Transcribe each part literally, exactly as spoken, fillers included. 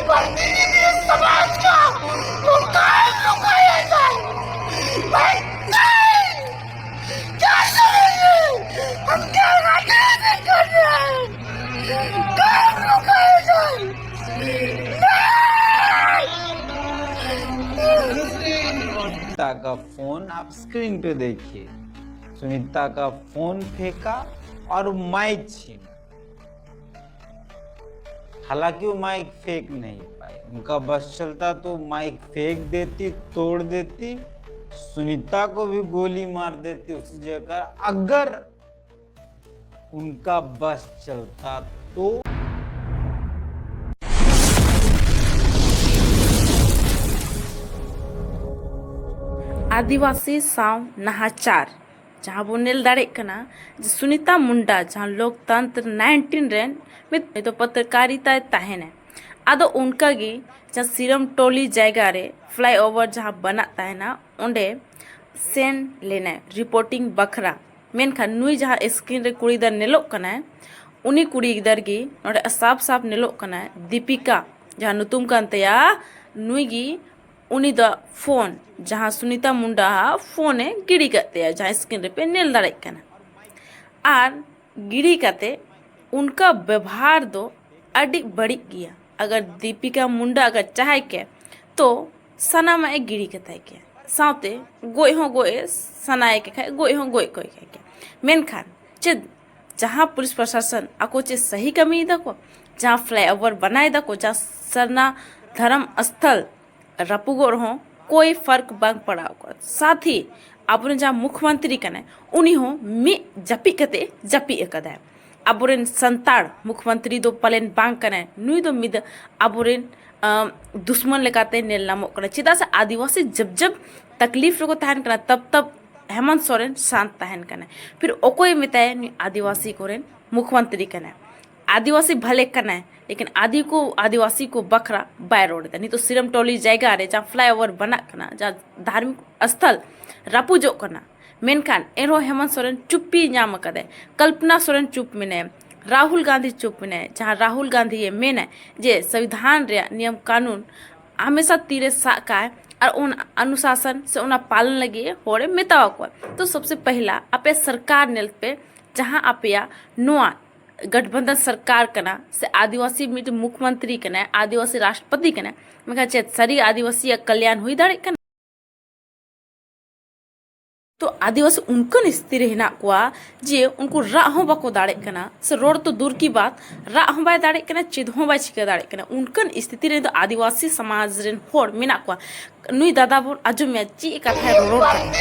बंदी ने मेरे समाज का वो काल रुकाया जाए। भाई, नहीं! क्या करेंगे? हम क्या आगे से कर रहे हैं? काल रुकाया जाए। नहीं! सुनीता का फोन आप स्क्रीन पे देखिए। सुनीता का फोन फेंका और माइक छीन। हालांकि वो माइक फेंक नहीं पाए, उनका बस चलता तो माइक फेंक देती, तोड़ देती, सुनीता को भी गोली मार देती उसी जगह, अगर उनका बस चलता तो। ᱟᱹᱫᱤᱵᱟᱹᱥᱤ ᱥᱟᱶ ᱱᱟᱦᱟᱪᱟᱨ, ᱡᱟᱦᱟᱸ ᱵᱚᱱ ᱧᱮᱞ ᱫᱟᱲᱮᱭᱟᱜ ᱠᱟᱱᱟ ᱡᱮ ᱥᱩᱱᱤᱛᱟ ᱢᱩᱱᱰᱟ, ᱡᱟᱦᱟᱸ ᱞᱳᱠᱛᱚᱱᱛᱨ ᱱᱟᱭᱤᱱᱴᱤᱱ ᱨᱮᱱ ᱢᱤᱫ ᱫᱚ ᱯᱚᱛᱨᱚᱠᱟᱨᱤᱛᱟᱭ ᱛᱟᱦᱮᱱᱟ, ᱟᱫᱚ ᱚᱱᱠᱟᱜᱮ ᱡᱟᱦᱟᱸ ᱥᱤᱨᱚᱢ ᱴᱚᱞᱤ ᱡᱟᱭᱜᱟ ᱨᱮ ᱯᱷᱞᱟᱭ ᱳᱵᱷᱟᱨ ᱡᱟᱦᱟᱸ ᱵᱮᱱᱟᱜ ᱛᱟᱦᱮᱱᱟ, ᱚᱸᱰᱮ ᱥᱮᱱ ᱞᱮᱱᱟᱭ ᱨᱤᱯᱳᱨᱴᱤᱝ ᱵᱟᱠᱷᱨᱟ᱾ ᱢᱮᱱᱠᱷᱟᱱ ᱱᱩᱭ ᱡᱟᱦᱟᱸ ᱥᱠᱨᱤᱱ ᱨᱮ ᱠᱩᱲᱤ ᱜᱤᱫᱟᱹᱨ ᱧᱮᱞᱚᱜ ᱠᱟᱱᱟᱭ, ᱩᱱᱤ ᱠᱩᱲᱤ ᱜᱤᱫᱟᱹᱨ ᱜᱮ ᱱᱚᱰᱮ ᱥᱟᱯ ᱥᱟᱯ ᱧᱮᱞᱚᱜ ᱠᱟᱱᱟᱭ, ᱫᱤᱯᱤᱠᱟ ᱡᱟᱦᱟᱸ ᱧᱩᱛᱩᱢ ᱠᱟᱱ ᱛᱟᱭᱟ, ᱱᱩᱭ ᱜᱮ ᱩᱱᱤ ᱫᱚ ᱯᱷᱳᱱ, ᱡᱟᱦᱟᱸ ᱥᱩᱱᱤᱛᱟ ᱢᱩᱱᱰᱟ ᱯᱷᱳᱱ ᱮ ᱜᱤᱰᱤ ᱠᱟᱜ ᱛᱟᱭᱟ, ᱡᱟᱦᱟᱸ ᱥᱠᱨᱤᱱ ᱨᱮᱯᱮ ᱧᱮᱞ ᱫᱟᱲᱮᱭᱟᱜ ᱠᱟᱱᱟ᱾ ᱟᱨ ᱜᱤᱰᱤ ᱠᱟᱛᱮ ᱩᱱᱠᱟ ᱵᱮᱵᱚᱦᱟᱨ ᱫᱚ ᱟᱹᱰᱤ ᱵᱟᱹᱲᱤᱡ ᱜᱮᱭᱟ᱾ ᱟᱜᱟᱨ ᱫᱤᱯᱤᱠᱟ ᱢᱩᱱᱰᱟ ᱟᱜᱟᱨ ᱪᱟᱦᱟᱭ ᱠᱮ ᱛᱚ ᱥᱟᱱᱟᱢᱟᱜ ᱮ ᱜᱤᱰᱤ ᱠᱟᱛᱟᱭ ᱠᱮᱭᱟ, ᱥᱟᱶᱛᱮ ᱜᱚᱡ ᱦᱚᱸ ᱜᱚᱡ ᱮ ᱥᱟᱱᱟᱭᱮ ᱠᱮ ᱠᱷᱟᱡ ᱜᱚᱡ ᱦᱚᱸ ᱜᱚᱡ ᱠᱚᱭ ᱠᱮ ᱠᱮᱭᱟ᱾ ᱢᱮᱱᱠᱷᱟᱱ ᱪᱮᱫ ᱡᱟᱦᱟᱸ ᱯᱩᱞᱤᱥ ᱯᱨᱚᱥᱟᱥᱚᱱ ᱟᱠᱚ ᱪᱮᱫ ᱥᱟᱹᱦᱤ ᱠᱟᱹᱢᱤᱭᱮᱫᱟ ᱠᱚ, ᱡᱟᱦᱟᱸ ᱯᱷᱞᱟᱭ ᱳᱵᱷᱟᱨ ᱵᱟᱱᱟᱭ ᱫᱟᱠᱚ, ᱡᱟᱦᱟᱸ ᱥᱟᱨᱱᱟ ᱫᱷᱚᱨᱚᱢ ᱥᱛᱷᱚᱞ ᱨᱟᱹᱯᱩᱜᱚᱜ ᱨᱮᱦᱚᱸ ᱠᱳᱭ ᱯᱷᱟᱨᱠ ᱵᱟᱝ ᱯᱟᱲᱟᱣ ᱠᱚᱣᱟ᱾ ᱥᱟᱛᱷ ᱦᱤ ᱟᱵᱚᱨᱮᱱ ᱡᱟᱦᱟᱸ ᱢᱩᱠᱷᱢᱚᱱᱛᱨᱤ ᱠᱟᱱᱟᱭ, ᱩᱱᱤ ᱦᱚᱸ ᱢᱤᱫ ᱡᱟᱹᱯᱤᱫ ᱠᱟᱛᱮ ᱡᱟᱹᱯᱤᱫ ᱟᱠᱟᱫᱟᱭ᱾ ᱟᱵᱚᱨᱮᱱ ᱥᱟᱱᱛᱟᱲ ᱢᱩᱠᱷᱢᱚᱱᱛᱨᱤ ᱫᱚ ᱯᱟᱞᱮᱱ ᱵᱟᱝ ᱠᱟᱱᱟᱭ, ᱱᱩᱭ ᱫᱚ ᱢᱤᱫ ᱟᱵᱚᱨᱮᱱ ᱟᱢ, ᱫᱩᱥᱢᱚᱱ ᱞᱮᱠᱟᱛᱮ ᱧᱮᱞ ᱧᱟᱢᱚᱜ ᱠᱟᱱᱟ᱾ ᱪᱮᱫᱟᱜ ᱥᱮ ᱟᱹᱫᱤᱵᱟᱹᱥᱤ ᱡᱟᱵ ᱡᱟᱵ ᱛᱟᱠᱞᱤᱯ ᱨᱮᱠᱚ ᱛᱟᱦᱮᱱ ᱠᱟᱱᱟ, ᱛᱟᱵ ᱛᱟᱵ ᱦᱮᱢᱚᱱᱛ ᱥᱚᱨᱮᱱ ᱥᱟᱱᱛ ᱛᱟᱦᱮᱱ ᱠᱟᱱᱟᱭ᱾ ᱯᱷᱤᱨ ᱚᱠᱚᱭ ᱢᱮᱛᱟᱭᱟ ᱱᱩᱭ ᱟᱹᱫᱤᱵᱟᱹᱥᱤ ᱠᱚᱨᱮᱱ ᱢᱩᱠᱷᱢᱚᱱᱛᱨᱤ ᱠᱟᱱᱟᱭ? ᱟᱹᱫᱤᱵᱟᱹᱥᱤ ᱵᱷᱟᱞᱮ ᱠᱟᱱᱟᱭ, ᱞᱮᱠᱤᱱ ᱟᱹᱫᱤ ᱠᱚ ᱟᱹᱫᱤᱵᱟᱹᱥᱤ ᱠᱚ ᱵᱟᱠᱷᱨᱟ ᱵᱟᱭ ᱨᱚᱲ ᱮᱫᱟ᱾ ᱱᱤᱛᱚᱜ ᱥᱤᱨᱚᱢ ᱴᱚᱞᱤ ᱡᱟᱭᱜᱟ ᱨᱮ ᱡᱟᱦᱟᱸ ᱯᱷᱞᱟᱭ ᱳᱵᱷᱟᱨ ᱵᱟᱱᱟᱜ ᱠᱟᱱᱟ, ᱡᱟᱦᱟᱸ ᱫᱷᱟᱨᱢᱤᱠ ᱥᱛᱷᱚᱞ ᱨᱟᱹᱯᱩᱡᱚᱜ ᱠᱟᱱᱟ, ᱢᱮᱱᱠᱷᱟᱱ ᱮᱱᱨᱮᱦᱚᱸ ᱦᱮᱢᱚᱱᱛ ᱥᱚᱨᱮᱱ ᱪᱩᱯᱯᱤ ᱧᱟᱢ ᱟᱠᱟᱫᱟᱭ᱾ ᱠᱚᱞᱯᱚᱱᱟ ᱥᱚᱨᱮᱱ ᱪᱩᱯ ᱢᱮᱱᱟᱭᱟ, ᱨᱟᱦᱩᱞ ᱜᱟᱱᱫᱷᱤ ᱪᱩᱯ ᱢᱮᱱᱟᱭ, ᱡᱟᱦᱟᱸ ᱨᱟᱦᱩᱞ ᱜᱟᱱᱫᱷᱤ ᱮ ᱢᱮᱱᱟᱭ ᱡᱮ ᱥᱚᱝᱵᱤᱫᱷᱟᱱ ᱨᱮᱭᱟᱜ ᱱᱤᱭᱚᱢ ᱠᱟᱹᱱᱩᱱ ᱦᱟᱢᱮᱥᱟ ᱛᱤᱨᱮ ᱥᱟᱵ ᱠᱟᱜᱼᱟᱭ ᱟᱨ ᱚᱱᱟ ᱚᱱᱩᱥᱟᱥᱚᱱ ᱥᱮ ᱚᱱᱟ ᱯᱟᱞᱚᱱ ᱞᱟᱹᱜᱤᱫ ᱦᱚᱲᱮ ᱢᱮᱛᱟᱣ ᱠᱚᱣᱟ᱾ ᱛᱚ ᱥᱚᱵᱥᱮ ᱯᱟᱦᱞᱟ ᱟᱯᱮ ᱥᱚᱨᱠᱟᱨ ᱧᱮᱞ ᱯᱮ, ᱡᱟᱦᱟᱸ ᱟᱯᱮᱭᱟᱜ ᱱᱚᱣᱟ ᱜᱚᱴᱵᱚᱱᱫᱷᱚᱱ ᱥᱚᱨᱠᱟᱨ ᱠᱟᱱᱟ ᱥᱮ ᱟᱹᱫᱤᱵᱟᱹᱥᱤ ᱢᱤᱫᱴᱮᱱ ᱢᱩᱠᱷᱭᱚᱢᱚᱱᱛᱨᱤ ᱠᱟᱱᱟᱭ, ᱟᱹᱫᱤᱵᱟᱹᱥᱤ ᱨᱟᱥᱴᱨᱚᱯᱚᱛᱤ ᱠᱟᱱᱟᱭ, ᱢᱮᱱᱠᱷᱟᱱ ᱪᱮᱫ ᱥᱟᱹᱨᱤ ᱟᱹᱫᱤᱵᱟᱹᱥᱤᱭᱟᱜ ᱠᱟᱞᱭᱟᱱ ᱦᱩᱭ ᱫᱟᱲᱮᱭᱟᱜ ᱠᱟᱱᱟ? ᱛᱚ ᱟᱹᱫᱤᱵᱟᱹᱥᱤ ᱚᱱᱠᱟᱱ ᱥᱛᱷᱤᱛᱤ ᱨᱮ ᱦᱮᱱᱟᱜ ᱠᱚᱣᱟ ᱡᱮ ᱩᱱᱠᱩ ᱨᱟᱜ ᱦᱚᱸ ᱵᱟᱠᱚ ᱫᱟᱲᱮᱜ ᱠᱟᱱᱟ, ᱥᱮ ᱨᱚᱲ ᱛᱚ ᱫᱩᱨ ᱠᱤ ᱵᱟᱛ, ᱨᱟᱜ ᱦᱚᱸ ᱵᱟᱭ ᱫᱟᱲᱮᱜ ᱠᱟᱱᱟ, ᱪᱮᱫ ᱦᱚᱸ ᱵᱟᱭ ᱪᱤᱠᱟᱹ ᱫᱟᱲᱮᱜ ᱠᱟᱱᱟ᱾ ᱚᱱᱠᱟᱱ ᱥᱛᱷᱤᱛᱤ ᱨᱮ ᱫᱚ ᱟᱹᱫᱤᱵᱟᱹᱥᱤ ᱥᱚᱢᱟᱡᱽ ᱨᱮᱱ ᱦᱚᱲ ᱢᱮᱱᱟᱜ ᱠᱚᱣᱟ᱾ ᱱᱩᱭ ᱫᱟᱫᱟ ᱵᱚᱱ ᱟᱸᱡᱚᱢᱮᱭᱟ ᱪᱮᱫ ᱠᱟᱛᱷᱟᱭ ᱨᱚᱨᱚᱲ ᱠᱟᱱᱟ᱾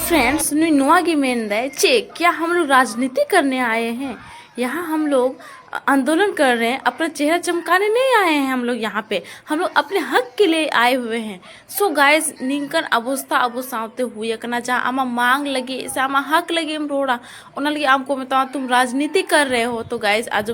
Friends, ᱱᱩᱭ ᱱᱚᱣᱟ ᱜᱮ ᱢᱮᱱᱫᱟᱭ, ᱪᱮᱫ क्या हम लोग राजनीति करने आए हैं? यहाँ हम लोग आंदोलन कर रहे हैं, अपना चेहरा चमकाने नहीं आए हैं हम लोग यहाँ पे, हम लोग अपने हक के लिए आए हुए हैं। So guys, ᱱᱤᱝᱠᱟᱱ ᱚᱵᱚᱥᱛᱷᱟ ᱟᱵᱚ ᱥᱟᱶᱛᱮ ᱦᱩᱭ ᱟᱠᱟᱱᱟ, ᱡᱟᱦᱟᱸ ᱟᱢᱟᱜ ᱢᱟᱝ ᱞᱟᱹᱜᱤᱫ ᱥᱮ ᱟᱢᱟᱜ ᱦᱚᱠ ᱞᱟᱹᱜᱤᱫ ᱮᱢ ᱨᱚᱲᱟ, ᱚᱱᱟ ᱞᱟᱹᱜᱤᱫ ᱟᱢ ᱠᱚ ᱢᱮᱛᱟᱢᱟ ᱛᱩᱢ ᱨᱟᱡᱽᱱᱤᱛᱤ ᱠᱟᱨ ᱨᱮ ᱦᱳ᱾ ᱛᱚ guys, ᱟᱡᱚ